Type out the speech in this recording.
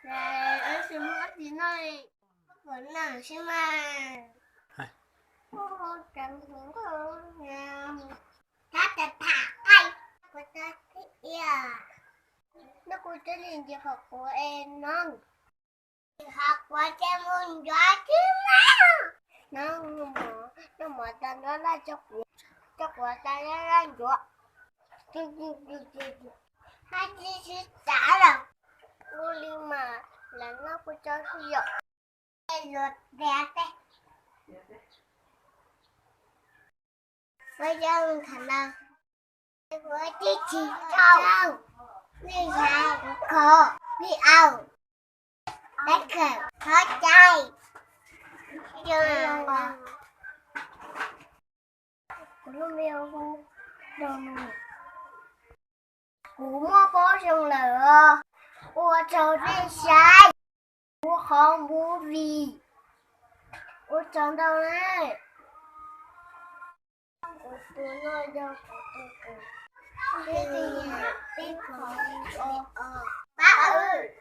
Wb tsis muaj dab tsi noj li, kuv noj xwb mas. Kuv tseem hluas nkauj, thab tas tham qaib, kuv txob thib ib, noj kuv txob li ntsis qhov quav es noj, qhov quav ces mus ncuav xwb mas. Noj mov, noj mov tas nrog laj coj quav, coj quav tas nrog laj ncuav. Hab tsis txav lawm, ua li mas lam noj kuv txob xwb yom. Luag tias tej, ua cov tham no, ua tib tsis tau, nej yam kuv kho, nej au, peb kawm thov cai. Kuv lub npe hu Doo Nus. Kuv muaj plaub xyoo lawm os. Ua tsaug nej saib kuv qhov movie. Ua tsaug ntau na. Kuv tus no yog kuv tus kws, peb tus yam peb qhov os. Pab wb.